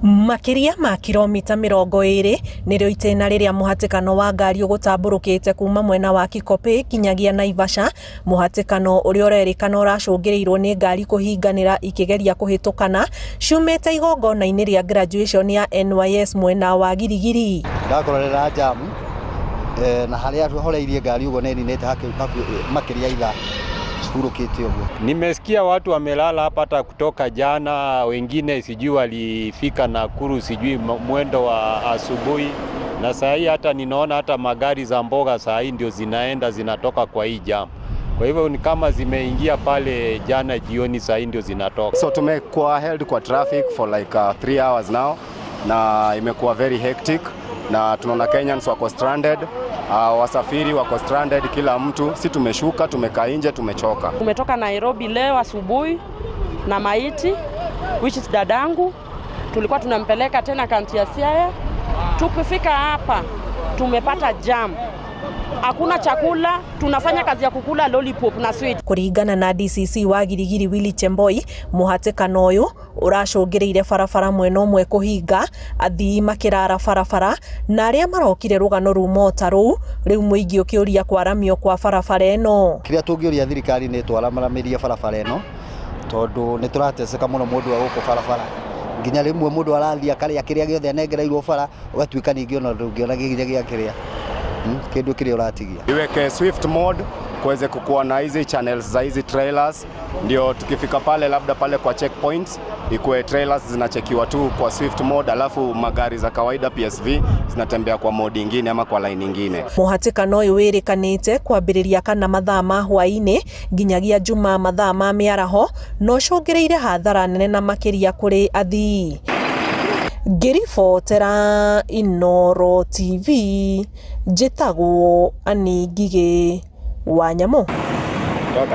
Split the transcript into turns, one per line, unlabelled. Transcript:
Makĩria ma kilomita 20 nĩrĩo itĩna rĩrĩa mũhatĩkano wa ngari ũgũtambũrũkĩte kuma mwena wa Kikopey nginyagia Naivasha, mũhatĩkano ũrĩa ũrerĩkana ũracũngĩrĩirwo nĩ ngari kũhinganĩra ikĩgeria kũhĩtũkana ciumĩte igongona-inĩ rĩa graduation ya NYS mwena wa Giligili.
Ndakorerera jam na harĩa horeirie ngari ũguo nĩ ninĩte makĩria ithaa hurũkĩte ũguo.
Nimesikia watu wamelala hapa hata kutoka jana, wengine sijui walifika Nakuru sijui mwendo wa asubuhi, na saa hii hata ninaona hata magari za mboga saa hii ndio zinaenda zinatoka kwa hii jam. Kwa hivyo ni kama zimeingia pale jana jioni, saa hii ndio zinatoka.
So tumekuwa held kwa traffic for like 3 hours now na imekuwa very hectic na tunaona Kenyans wako stranded, wasafiri wako stranded, kila mtu. Si tumeshuka, tumekaa nje, tumechoka.
Tumetoka Nairobi leo asubuhi na maiti, which is dadangu, tulikuwa tunampeleka tena kaunti ya Siaya. Tukifika hapa tumepata jam, hakuna chakula, tunafanya kazi ya kukula lollipop na sweet.
Kũringana na DCC wa Giligili Willy Chemboi, mũhatĩkano ũyũ ũracũngĩrĩire barabara mwena ũmwe kũhinga, athii makĩrara barabara na arĩa marokire rũgano ruma o ta rũu, rĩu mũingĩ ũkĩũria kwaramio kwa barabara ĩno.
Kĩrĩa tũngĩũria thirikari nĩ twararamĩrie barabara ĩno tondũ nĩ tũrateseka mũno mũndũ wa gũkũ barabara, nginya rĩmwe mũndũ arathiĩ akarĩa kĩrĩa gĩothe anengereirwo bara, ũgatuĩka ningĩ ona ndũngĩona nginya gĩa kĩrĩa kĩndũ kĩrĩa ũratigia.
Iweke swift mode kuweze kukuwa na hizi channels za hizi trailers, ndio tukifika pale labda pale kwa checkpoints ikuwe trailers zinachekiwa tu kwa swift mode, alafu magari za kawaida PSV zinatembea kwa mode ingine ama kwa line ingine.
Mũhatĩkano ũyũ wĩrĩkanĩte kwambĩrĩria kana mathaa ma hwaĩ-inĩ nginyagia Jumaa mathaa ma mĩaraho na ũcũngĩrĩire hathara nene na makĩria kũrĩ athii. Ngĩribotera Inooro TV, njĩtagwo Annie Ngigĩ wa Nyamũ.
Toka.